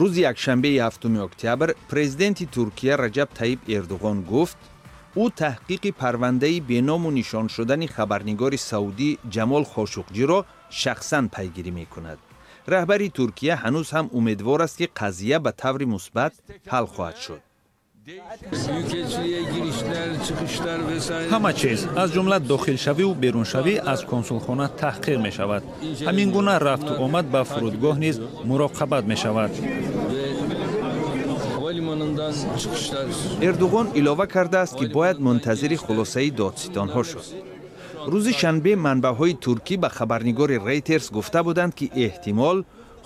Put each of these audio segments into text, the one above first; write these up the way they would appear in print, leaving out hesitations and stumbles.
Рӯзи якшанбеи 7 октябр президенти Туркия Раҷаб Таиб Эрдуғон гуфт, ӯ таҳқиқи парвандаи беному нишон шудани хабарнигори саудӣ Ҷамол Хошуқҷиро шахсан пайгирӣ мекунад. Раҳбари Туркия ҳанӯз ҳам умедвор аст, ки қазия ба таври мусбат ҳал хоҳад шуд. Ҳама чиз, аз ҷумла дохилшавиву беруншавӣ аз консулхона, таҳқиқ мешавад. Ҳамин гуна рафту омад ба фурудгоҳ низ муроқабат мешавад. Эрдуғон илова кардааст, ки бояд мунтазири хулосаи додситонҳо шуд. Рӯзи шанбе манбаъҳои туркӣ ба хабарнигори Рейтерс гуфта буданд, ки эҳтимол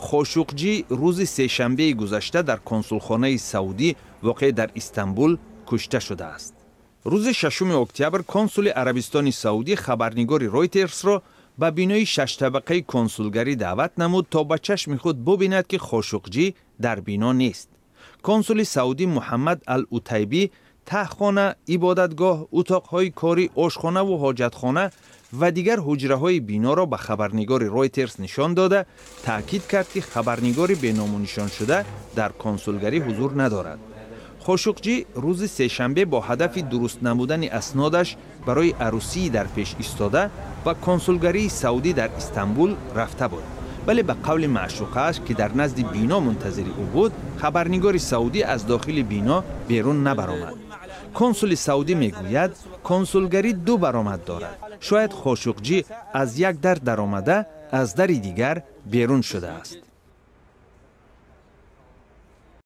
Хошуқҷӣ рӯзи сешанбеи гузашта дар консулхонаи саудӣ, воқеъ дар Истанбул, кушта шудааст. Рӯзи 6 октябр консули Арабистони Саудӣ хабарнигори Ройтерсро ба бинои шаштабақаи консулгарӣ даъват намуд, то ба чашми худ бубинад, ки Хошуқҷӣ дар бино нест. Консули саудӣ Муҳаммад ал Утайбӣ таҳхона, ибодатгоҳ, утоқҳои корӣ, ошхонаву ҳоҷатхона ва дигар ҳуҷраҳои биноро ба хабарнигори Ройтерс нишон дода, таъкид кард, ки хабарнигори беномунишоншуда дар консулгарӣ ҳузур надорад. Хошуқҷӣ рӯзи сешанбе бо ҳадафи дуруст намудани аснодаш барои арӯсии дар пеш истода ба консулгарии саудӣ дар Истанбул рафта буд, вале ба қавли маъшуқааш, ки дар назди бино мунтазири ӯ буд, хабарнигори саудӣ аз дохили бино берун набаромад. Консули саудӣ мегӯяд, консулгарӣ ду баромад дорад, шояд Хошуқҷӣ аз як дар даромада, аз дари дигар берун шудааст.